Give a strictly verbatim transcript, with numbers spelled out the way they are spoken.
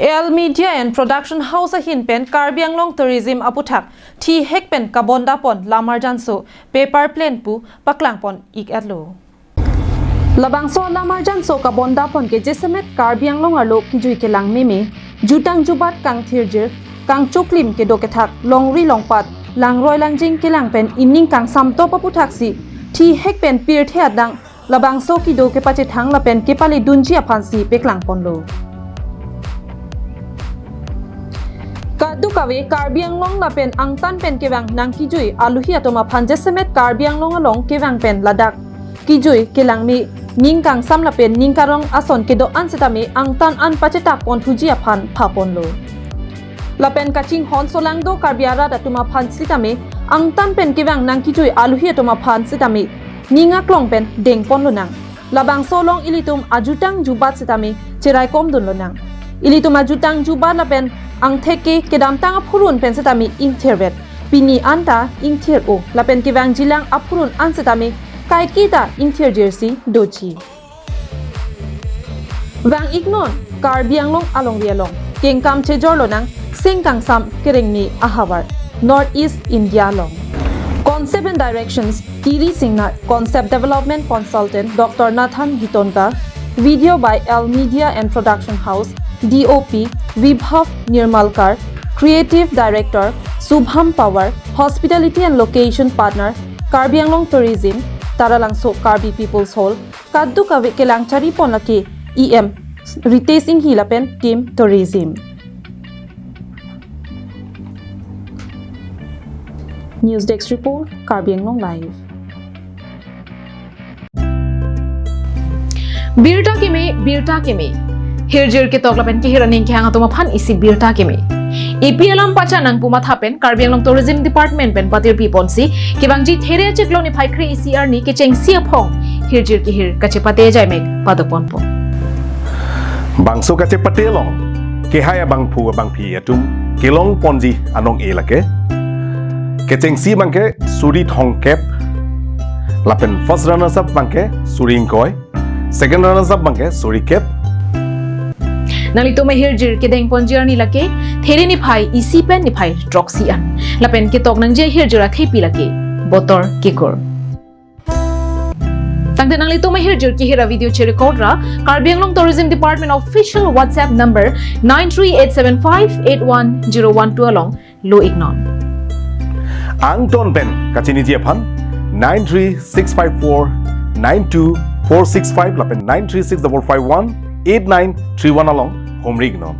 L Media and Production House ahin pen Karbi Anglong Tourism aputhak thihek pen kabondapon Lamarjanso paper plane pu paklangpon ik-etlo. Labangso Lamarjanso kabondapon ke jasemet Karbi Anglong arlo kijui kelang meme, jutang jubat kangthirjir, kangchoklim kedo kethak, longri longpat, langroi langjing kelang pen ining kangsam top aputhaksi thihek pen pirthe adang labangso kedo kepachethang lapen kepaledunji aphansi peklangponlo. Kadokave Karbi Anglong lapen angtan pen kevang nangkijui aluhi atum aphan jasemet Karbi Anglong along kevang pen ladak kijui kelangme, ning kangsam lapen ning karong ason kedo-an sitame angtan an pachethakponthuji aphan phaponlo. Lapen kachinghon solangdo Karbi arat atum aphan sitame, angtan pen kevang nangkijui aluhi atum aphan sitame ning aklong pen dengponlonang. Labangso along ilitum ajutang jubat sitame cheraikomdunlonang. Ilitum ajutang jubat lapen angthek ke kedamtang aphurun pen sitame ingthirvet, pini anta ingthir-o, lapen kevangjilang aphurun an sitame kaiketa ingthirjirsi doji. Vang-iknon, Karbi Anglong alongri along kengkam chejorlonang seng kangsam kerengme ahavar, North East India along. Concept and directions, Kiri Singnar. Concept development consultant, Doctor Nathan Gitonka. Video by L Media and Production House, D O P, Vibhav Nirmalkar. Creative director, Subham Pawar. Hospitality and location partner, Karbi Anglong Tourism, Taralangso Karbi People's Hall. Kadokave kelang charipon lake E M Ritesh Enghi lapen team tourism. News Desk Report, Karbi Anglong Live. Birta keme, birta keme. Hirjir ketok lapen kehir aning kehang atum aphan isi birta keme. Epi alam pachanang pu matha pen Karbi Anglong Tourism Department pen patirpiponsi kevangji There achiklo niphai kre-isi arni kechengsi aphong hirjir kehir kachepate ajaimek padoponpo. Bangso kachepate along kehai abangphu abangphi atum kelongponji anong-e lake kechengsi abangke suri thomkep, lapen first runners up abangke suri ingkoi, second runners up abangke suri kep. Nanglitum ahirjir kedengponji arni lake There niphai isi pen niphai throksi an. Lapen ketok nangji ahirjir athepi lake Botor Kekur. Tangte nanglitum ahirjir kehir avideo cherecord ra Karbi Anglong Tourism Department official WhatsApp number nine three eight seven five eight one zero one two along lo-iknon. Angton pen kachiniji aphan nine three six five four nine two four six five lapen nine three six double five one eight nine three one along humri-iknon.